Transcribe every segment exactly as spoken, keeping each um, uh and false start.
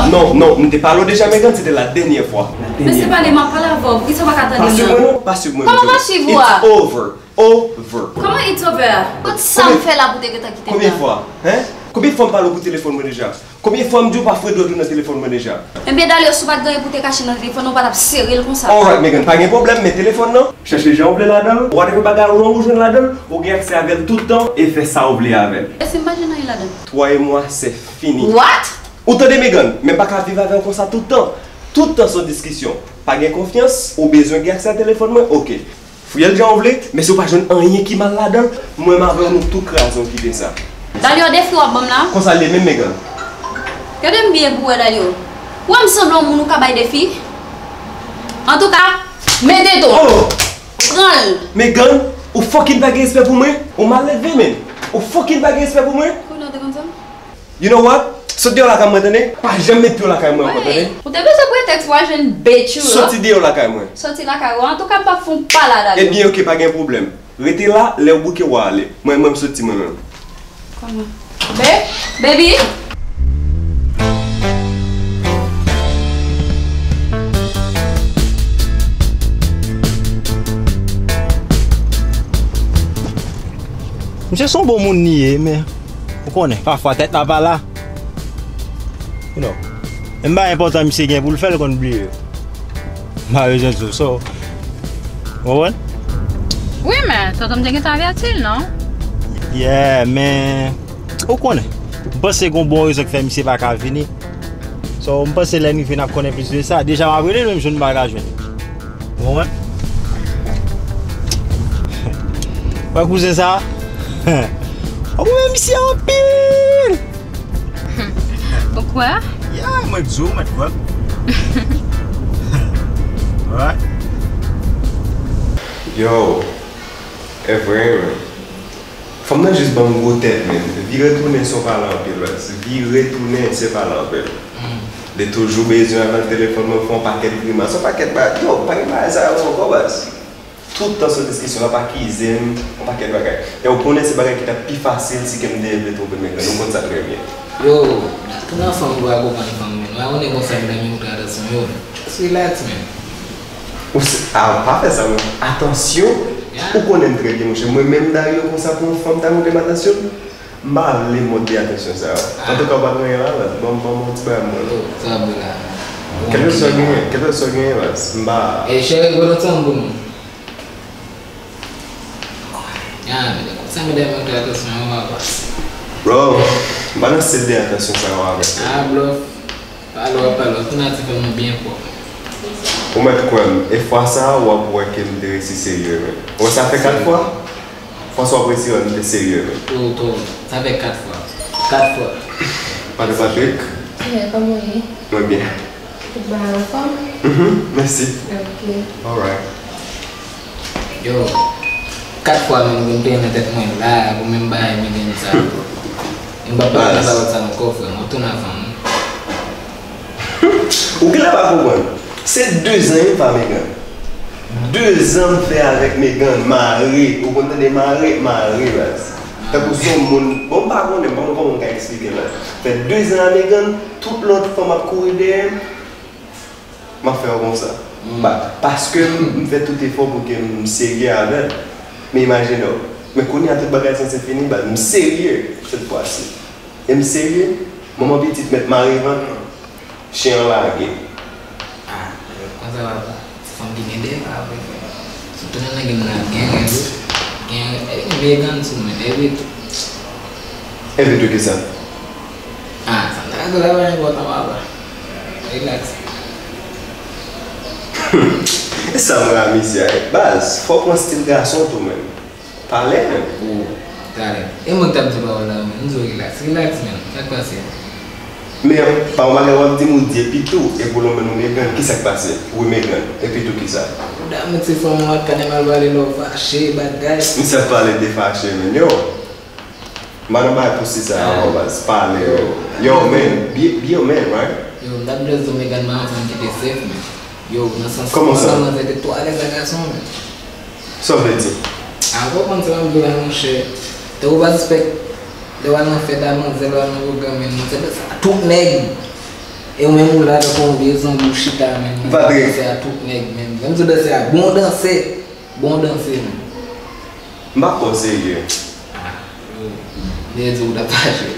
Non, non, m te pale w deja, Megan, se te la dènyè fwa. Men se pale m ap pale avè w, poukisa w pa ka tande m nan? Pa swiv mwen non, pa swiv mwen. Kòman pa swiv ou a? It's over. Over. Kòman it's over a? Kot sa m fè la pou te gentan kite m la? Konbyen fwa? Hein? Konbyen fwa m pale w pou telefòn mwen deja? Konbyen fwa m di w pa foure dwèt ou nan telefòn mwen deja? Ebyen, Dalio, si w pa t gen anyen pou te kache nan telefòn nan, ou pa t ap sere l konsa. Alright, Megan, pa gen pwoblèm, men telefòn nan, chèche jan w vle ladan l, whatever bagay wrong ou jwenn ladan l, ou gen aksè avè l tout tan e fè sa w vle avè l. E si m pa jwenn anyen ladan l? Toi et moi, c'est fini. What? Ou tande, Megan, men m pa ka viv avè w konsa tout tan. Tout tan se yon diskisyon. Pa gen konfyans, ou bezwen gen aksè a telefòn mwen, oke. Fouye l jan w vle, men si w pa jwenn anyen ki mal ladan l, mwen menm avè w nou tou kraze, w kite sa. Dalio, defi w ap ban m la? Konsa l ye menm, Megan? Gade m byen pou w wè, Dalio. Ou wè m sanble yon moun ou ka bay defi? Antouka, mete tou. Oh! Pran l! Megan, ou fucking pa gen respè pou mwen? Ou mal leve, men. Ou fucking pa gen respè pou mwen? Kounye a w te konn sa? You know what? Sot deyò lakay mwen, tande? Pa janm met pye w lakay mwen ankò, tande? Ou te bezwen pretèks pou w al jwenn bet you, non? Soti deyò lakay mwen. Soti lakay ou. Antouka, m p ap fè w pa la, Dalio. Ebyen, oke, pa gen pwoblèm. Rete la, lè w bouke, w a ale. Mwen, mwen, m soti, mwen menm. Kòman? Be-, baby? Misye se yon bon moun li ye, men ou konnen, pafwa tèt la pa la. You know. Menm bagay enpòtan misye gen pou l fè, l konn bliye yo. M pa bezwen di w, so. Ou konprann? Wi, men tonton m te gentan avèti l, non? Yeah, men ou konnen. M panse gen yon bon rezon ki fè misye pa ka vini. So, m panse lè n rive n ap konnen plis de sa. Deja m ap rele l, menm jou n pa ka jwenn. Ou konprann? Wè kouzen sa? W ap renmen misye anpil! Ou kwè? Yeah, mwen di w, mèt kwè m. Alright. Yo, e vre, man. Fanm nan jis ban m gwo tèt, men. Vire tounen se yon pale anpil, baz. Vire tounen se pale anpil. Li toujou bezwen avè l telefòn mwen fè yon pakèt grimas, yon pakèt bagay. Yo, pa gen bagay sa yo ankò, baz. Tout tan se diskisyon, l ap akize m, yon pakèt bagay. E w konnen se bagay ki t ap pi fasil si ke m te vle twonpe Megan. Ou konn sa trè byen. Yo, tounen fanm pou al konprann fanm, men. Ou pa konnen konsa m renmen montre atansyon, yo. Just relax, man. Ou se, a, pa fè sa, non. Atansyon? Yeah. Ou konnen m trè byen, monchè. Mwen menm, Dario, konsa pou yon fanm ta montre m atansyon? M pa vle mòd de atansyon sa yo. Ah. Antouka, ou pa gen anyen la, baz. Ban m, ban m yon ti bagay mwen. Oh, sa ap la. Kèlkeswa genyen, kèlkeswa genyen, baz. M pa. E cheri, gwo tantan pou nou. Ya, men konsa medam yo te atansyon yo, papa. Bro, m pa nan stil de atansyon sa yo avèk yo. Ah, bluff. Pale w ap pale, w ap tounen a ti fanm nan byen pwòp. Ou mèt kwè m, e fwa sa a, w ap wè ke m te resi serye, men. Ou wè sa fè kat fwa? Fwa sa w ap resi wè m te serye, men. Tou, tou, sa fè kat fwa. Kat fwa. Pale Patrick. Yeah, kòman w ye? Mwen byen. Tout bagay anfòm? Mhm, mèsi. Ok. Alright. Yo, kat fwa menm pou m te nan tèt mwen la, pou menm bagay Megan sa. M p ap pale nan pawòl sa ankò, frè m. Ou tounen avè m. Ou genlè pa konprann. Se de zan wi m pa Megan. De zan m fè avèk Megan, mare. Ou konn tande mare, mare, baz. Tankou se yon moun, bon, m pa konnen, m pa konn kòman m ka eksplike l la. Fè de zan a Megan, tout lòt fanm ap kouri dèyè m. M ap fè yo konsa. Mm. Ba, paske m, m fè tout efò pou ke m serye avè l. Men imajine w. Men kounye a tout bagay sanse fini, ba, m serye sèt fwa si. E m serye, manman pitit mèt mare vant mwen. Chen an lage. Ah, konsa papa. Se fanm ki gen de pa vre, frè. Sitou nan nèg m nan gen rèd wi. Gen, e, gen Megan sou mwen, epi tou. Epi tou kisa? Ah, sa m ta ka di w la pa enpòtan, papa. Relax. E sa m ramise a, baz, fò w pran stil gason tou menm. Pale menm. Oh, talè. E mwen k t ap di pawòl la, menm. M di w relax, relax, menm. Sa k pase? Men, pa yon bagay w ap di m, ou di epi tou, e pou lonmen nou Megan, kisa k pase? Wi, Megan, epi tou kisa? Ou da mete fanm ou ap tande mal pale lè w fache, bagay. Misye ap pale de fache, menm, yo. M pa nan bagay pou si sa yo ankò, baz. Pale, yo. Yo, man, be, be a man, right? Yo, m t ap just di w Megan pa yon fanm ki te safe, men. Yo, nan sans sa, manzè te twò alèz ak gason, men. Sa w vle di? A, ou konprann sa m ap di w la, monchè. Tankou pa sispèk, lè w al nan fèt a manzè, lè w al nan pwogram, men, manzè, tout nèg. E ou menm ou la tankou yon vye zanmi ou chita menm. Ou pa danse a tout nèg menm. Menm si w danse a bon dansè, bon dansè menm. M pa pran w serye. Ah, yo, m te di ou t ap fache.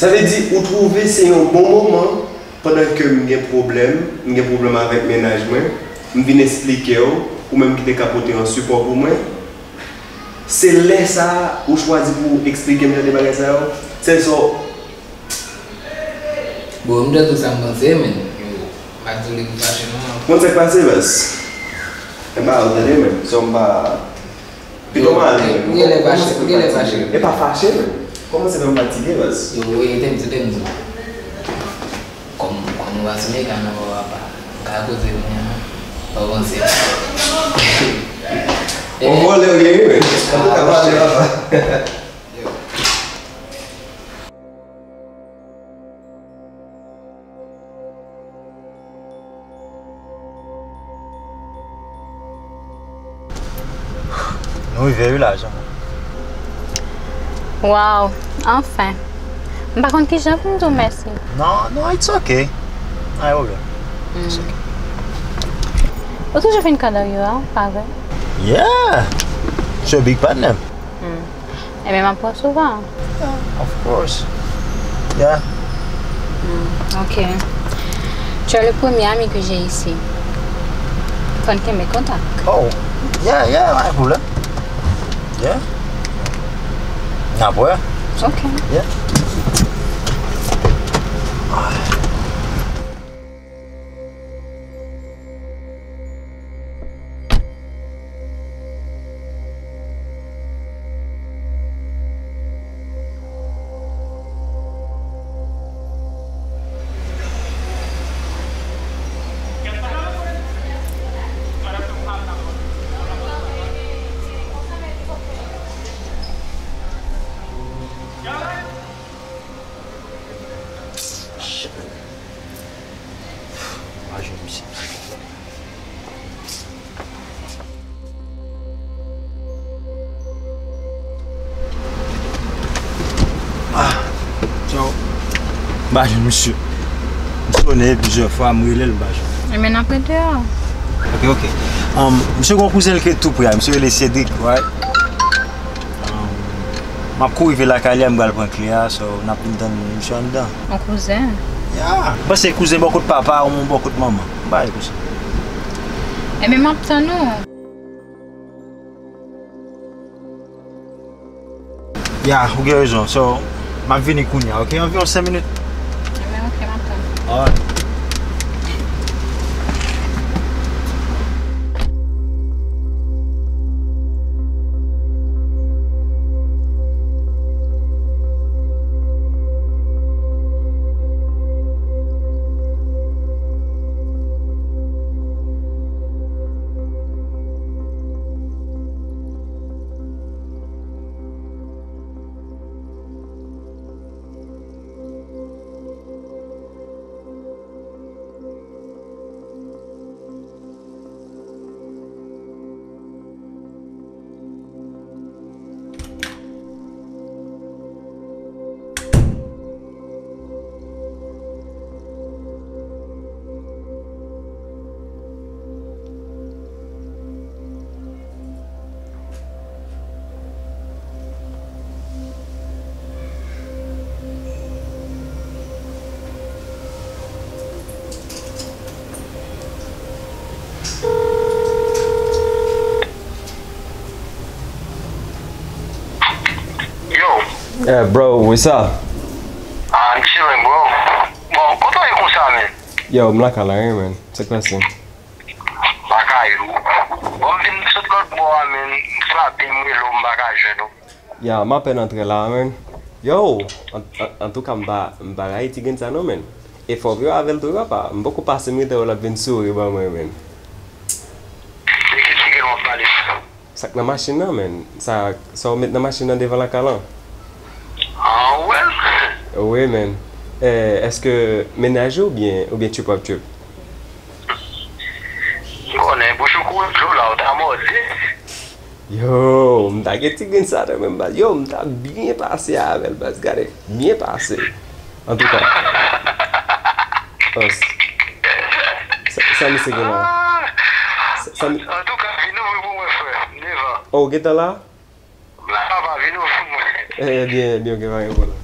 Sa vle di ou twouve se yon bon moman pandan ke m gen pwoblèm, m gen pwoblèm avèk mennaj mwen, m vin esplike w, ou menm ki te ka pote yon sipò pou mwen. Se lè sa a ou chwazi pou w eksplike m jan de bagay sa yo? Sèl sa w Bon, m te di w sa m panse, men. Yo, m pa di w li pou fache non. Konn sa k pase, baz? E ba, ou tande, men. Sa m pa. Pito m ale, men. Ou genlè fache, ou genlè fache. E pa fache, men. Kòman se fè m fatige, baz? Yo, wi, te m di, te m di. Kòm, kòm ou pa sou mega nan bò apa, m ka koze kounye a, non? Ou panse? Bon, vòlè ou ye, wi, men. Antouka, vòlè apa. Yo. Nou rive wi la, Jean. Waw, anfen. M pa konn kijan pou m di w mèsi. Non, non, it's okay. Pa gen pwoblèm. It's okay. Ou toujou fin kado yo a, pa vre? Yeah! Sure, big partner. Hmm. Ebyen, m ap wè w souvan. Yeah, of course. Yeah. Hmm, ok. Tu es le premier ami que j'ai ici. Fò n kenbe kontak. Oh, yeah, yeah, pa gen pwoblèm. Yeah. N ap wè. Ok. Yeah. Shit, man. Pa jwenn misye. Ah, ciao. M pa jwenn misye. M sonnen plizyè fwa, m rele l, m pa jwenn. Ebyen, n ap rete a. Ok, ok. Um, misye gon kouzen l ki ret tou pre a. Misye rele Cedric, right? Um, m ap kouri rive lakay li a, m pral pran kle a, so n ap vin tann misye anndan. Yon kouzen? Ya. M panse kouzen bò kot papa ou bò kot manman. M pa wè kouzen. Ebyen, m ap tann ou. Ya, ou gen rezon. So, m ap vini kounye a, ok? Anviwon senk minit. Ebyen, ok, m ap tann. Alright. Yo. Eh, bro, what's up? Ah, I'm chilling, bro. Bon, kote w ye konsa, man? Yo, m lakay la, wi, man. Sa k pase? Lakay ou. Bon, m vin sot lòt bò a, man. M frape, m rele w, m pa ka jwenn ou. Ya, m apèn antre la, man. Yo, an, an, antouka, m pa, m pa rayi ti grenn sa non, man. E fò w viv avè l tou, papa. M poko pase m rete wè l ap vin souri ban mwen, man. De ki ti grenn w ap pale? Sa k nan machin nan, man. Sa, sa w met nan machin nan devan lakay lan. Ah, well. Wi, man. Eh, èske mennaj ou oubyen, oubyen trip w ap trip? M konnen, bouch ou kouri dlo la, ou ta mòde. Yo, m ta gen ti grenn sa nan menm baz. Yo, m ta byen pase avè l, baz. Gade, byen pase. Antouka. Sa, sa misye gen la? Sa, sa mi- Antouka, vin ouvri pou mwen, frè. M devan. Oh, ou gentan la? Papa, vin ouvri pou mwen. Ebyen, ebyen, ou gen pa gen pwoblèm.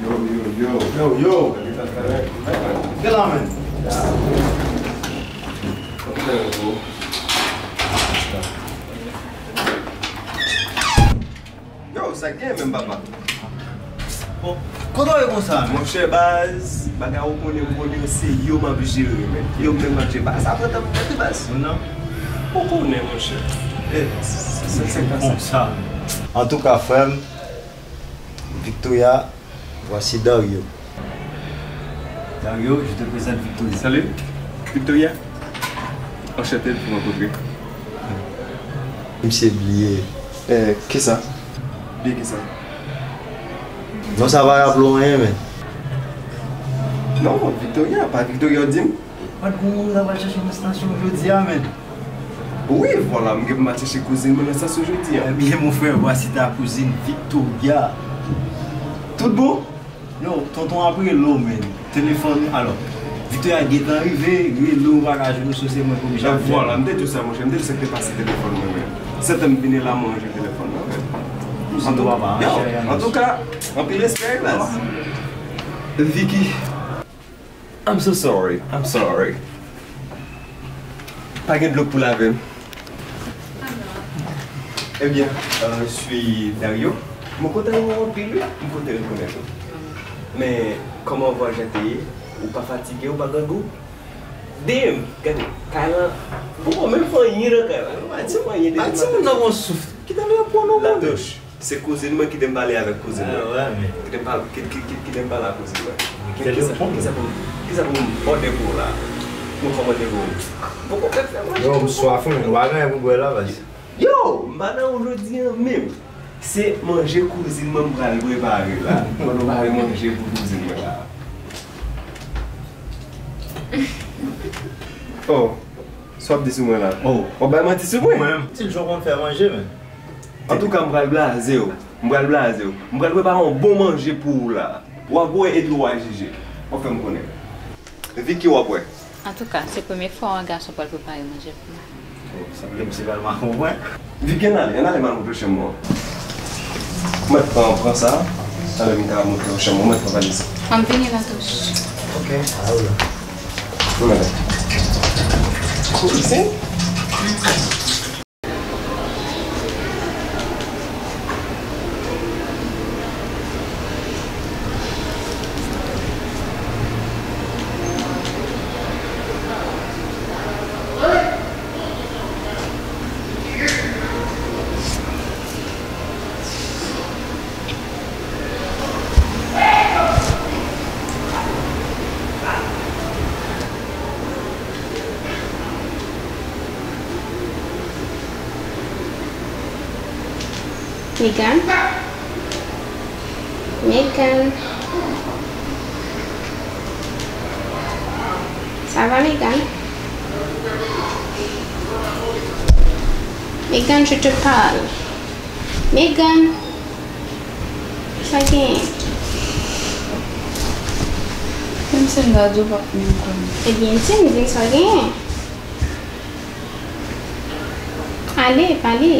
Yo, yo, yo. Yo, yo. Gen la, men. Yo, sa k gen menm, papa? Bon, kote w ye konsa, men? Monchè, baz, bagay ou konnen, ou konnen se yo m ap jere, men. Yo menm m ap jere. Bagay sa pran tan pou mwen, baz. Non. Ou konnen, monchè. Eh, se, se, se, se konsa, men. Antouka, frè m, Victoria, voici Dario. Dario, je te présente Victoria. Salut, Victoria. Enchanté de vous rencontrer. Misye bliye. Eh, kisa? Bliye kisa? Non, sa pa raple w anyen, men. Non, Victoria, pa Victoria, w di m. Pat gon moun la pral chache nan estasyon jodi a, men. Wi, vwala, m gen pou m al chache kouzin mwen nan estasyon jodi a. Ebyen, mon frè, voici ta cousine Victoria. Tout bon? Yo, tonton ap rele w, men. Telefòn, alò, Victoria gentan rive, rele w, pa ka jwenn ou, se mwen k oblije ap fè. Vwala, m te di w sa, monchè, m te di w sa k te pase telefòn mwen, men. Se tan m vini la, mwen ranje telefòn nan, men. Kouzen nou papa, yo, cheri, antouka, anpil respè, baz. Vicky. I'm so sorry. I'm sorry. Pa gen dlo k pou lave m. Ebyen, euh, je suis Dario. Mwen kontan wè w anpil, wi. Mwen kontan rekonèt ou. Men, kòman vwayaj la te ye? Ou pa fatige, ou pa grangou? Di m, gade, kay lan, ou poko menm fè anyen nan kay la. Ou pa di m anyen depi maten. Pa di moun nan gon souf. Kite m pran non, la douche. Se kouzin mwen, kite m pale avèk kouzin mwen. Ah, ouais, men. Kite m pale, ki, ki, ki, kite m pale ak kouzin mwen. Kisa, kisa pou, kisa pou m òdè pou w la? Pou m kòmande pou ou? Poko fè fè manje. Yo, m swaf, wi, men. Ou pa gen anyen pou bwè la, baz? Yo, m pa nan ou jodi a menm. Se manje kouzin mwen m pral prepare la. Mwen nou pare manje pou kouzin mwen la. Oh, sa w ap di sou mwen la? Oh. W ap bay manti sou mwen? Mwen menm. Ti jan w konn fè manje, men. Antouka, m pral blaze w. M pral blaze w. M pral prepare yon bon manje pou ou la. W ap wè epi w a jije. W ap fè m konnen. Vicky, w ap wè. Antouka, se premye fwa yon gason pral prepare manje pou mwen. Oh, sanble m se pral makon mwen. Vicky, ann ale, ann ale m al montre w chanm ou an. Mwen pran, pran sa. Talè m ka montre w chanm ou an, mwen pran valiz. An m vini la, Touch. Ok. Al la. Mwen ale. Kouzin? Megan? Megan? Ça va, Megan? Megan, je te parle. Megan! Sa gen? Menm si m ta di w, w p ap menm konnen. Ebyen, di m, di m sa gen. Ale, pale.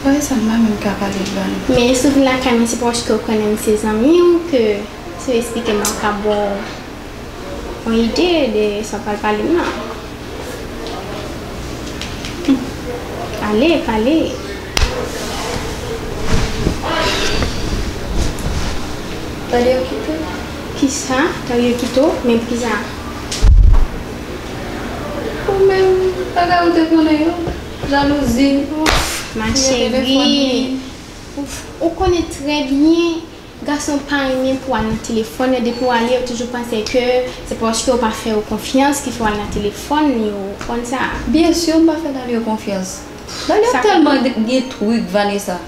Bagay sa, m pa menm ka pale l ba nou. Men si w vin lakay mwen, se paske w konnen m se zanmi w, ke si w eksplike m, mwen ka ba w yon ide de sa w pral pale m nan. Ale, pale. Tande yo kite w. Kisa? Tande yo kite w? Men poukisa? Ou menm, bagay ou te konnen yo. Jalouzi. Ouf, ma chérie. Ouf, ou konnen trè byen, gason pa renmen pou al nan telefòn yo. Depi w ale, yo toujou panse ke se paske w pa fè yo konfyans ki fè w al nan telefòn yo. Ou konn sa? Byen si, m pa fè Dario konfyans. Dario tèlman gen trik, Vanessa.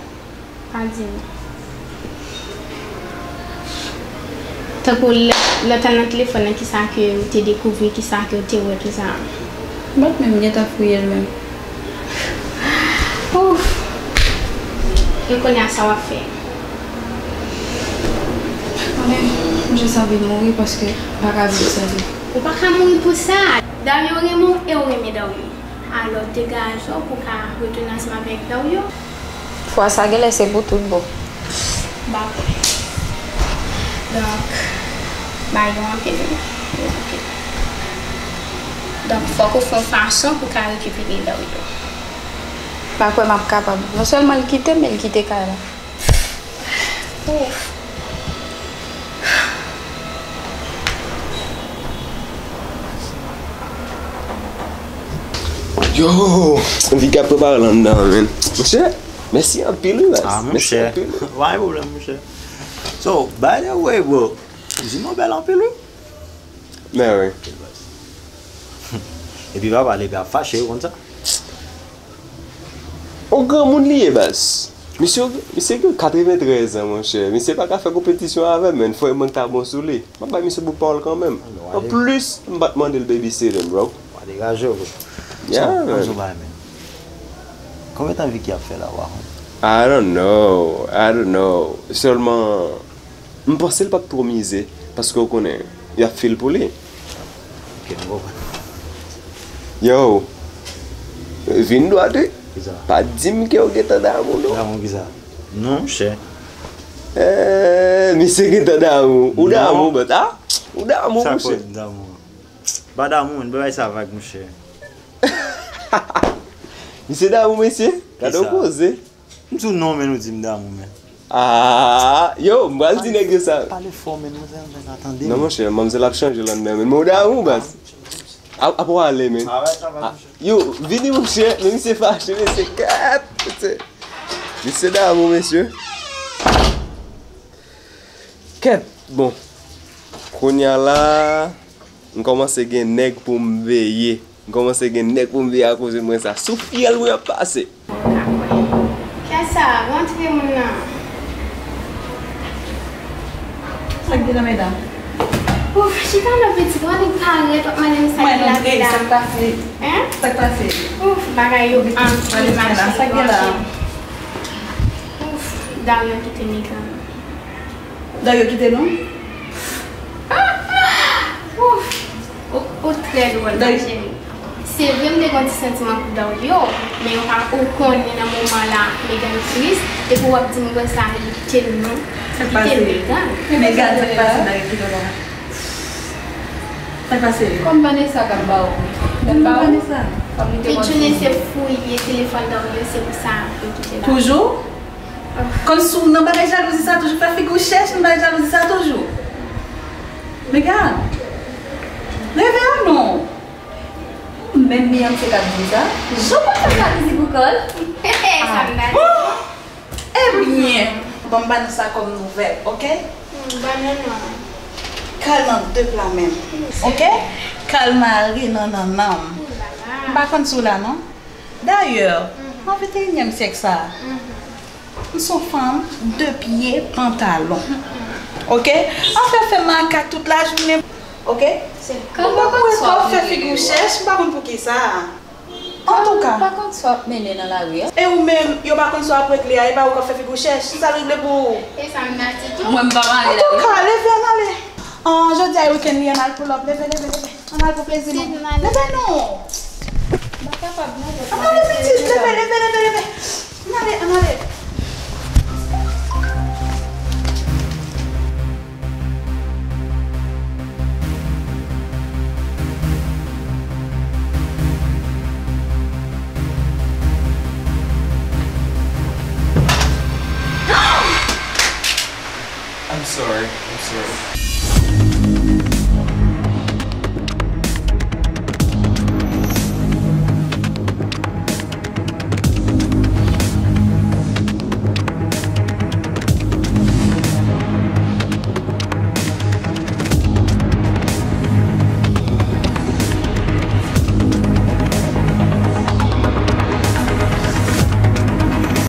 Pa di m. Tankou lè, lè w t al nan telefòn nan, kisa ke w te dekouvri, kisa ke w te wè, tou sa? M pa t menm gentan fouye l menm. Ouf! E kounye a, sa w ap fè? Mwen menm, m jis anvi mouri paske m pa ka viv san li. Ou pa ka mouri pou sa! Dario renmen w e w renmen Dario. Alò, degaje w pou w ka retounen ansanm avèk Dario. Fwa sa genlè se pou tout bon. M pa kwè. Donk, bagay yo anpil wi. Yo anpil. Donk, fòk ou fè yon fason pou w ka rekipere Dario. M pa kwè m ap kapab. Non sèlman l kite m, men l kite kay la. Ouf. Yo, Vika prepare l anndan, man. Monchè, mèsi anpil, wi, baz. Ah, mèsi monchè. Anpil. Pa gen pwoblèm, monchè. So, by the way, bro, Zino bèl anpil, wi. Men wi. Epi papa, li ap fache, ou konn sa? On granmoun li ye, baz. Misye, misye gen katreventrèz an, monchè. Misye pa ka fè konpetisyon avè m, man. Fò mwen ta bon sou li. M ap bay misye bout pawòl kanmenm. Anplis, m pa t mande l babysitting, bro. Wa degaje w, bro. Yeah, man. Konbyen tan Vicky ap fè la, wa? I don't know. I don't know. Sèlman, m panse l p ap twò mize, paske w konnen, y ap fil pou li. Ok, m konprann. Yo, vin dwat wi. Kisa? Pa di m ke w gentan damou, non. Damou kisa? Non, monchè. Eh, misye gentan damou. Ou damou, bèt, a? Ou damou, monchè. Sa k fè m damou? M pa damou, man, pa bay sa vag, monchè. Misye damou, mesye. Gade yon koze. M di w non, men ou di m damou, men. Ah, yo, m pral di nèg yo sa. Pale fò, men manzèl nan tande. Non, monchè, manzèl ap chanje l anndan, men. Men w damou, baz. Ap, ap w ale, men. Ah, yo, vini, monchè, men misye fache, mesye, kèt, mesye. Misye damou, mesye. Kèt, bon. Kounye a la, m kòmanse gen nèg pou m veye. M kòmanse gen nèg pou m veye akoz de mwen sa. Sou fyèl mwen ap pase. Kèt sa, rantre moun nan. Sa k gen la, medam? Ouf, chita la, pitit, w annik parèt, w ap mande m sa k gen la, sa k pase? Hein? Sa k pase? Ouf, bagay yo anpil, ma chérie, yo anpil. Ouf, Dario kite Megan. Dario kite nou? Ouf, ou, ou trè dwòl, ma chérie. Se vre m te gen yon ti santiman pou Dario, men ou pa, ou konnen nan moman la, Megan tris, epi w ap di m konsa li kite nou, li kite Megan. Megan, sa k pase, Dario kite w la? Sa k pase? Kòm Vanessa k ap ba w. Kòm Vanessa. Tout jounen se fouye telefòn Dario, se pou sa yo kite la. Toujou? Kòmsi w nan bagay jalouzi sa toujou, fè figi w chèch nan bagay jalouzi sa toujou. Megan, reveye w non. Menm Beyoncé k ap di sa. Jan w konn fè jalouzi pou kò l. Sa m ta di. Ebyen, bon, m ba nou sa kòm nouvèl, oke? Ban nou non. Kal nan de pla menm, oke? Kal mare nan nannan m. M pa konn si w la non. Dayè, nan venteyinyèm syèk sa a, m se yon fanm de pye pantalon. Oke? Afè fè makak tout lajounen. Oke? Ou pa konn sa w ap fè figi w chèch, m pa konn poukisa. Antouka. Ou pa konn sa w ap mennen nan lari a. E ou menm, yo pa konn sa w ap regle a, e pa ou k ap fè figi w chèch, se sa l regle pou ou. E sa m ta di tou. Mwen m pa mare lari. Antouka, leve ann ale. An, jodi a e wikenn li, ann al pull up, leve, leve, leve. Ann al pou plezi nou. Leve non. M pa kapab non. Ann ale pitit, leve, leve, leve, leve. Ann ale, ann ale.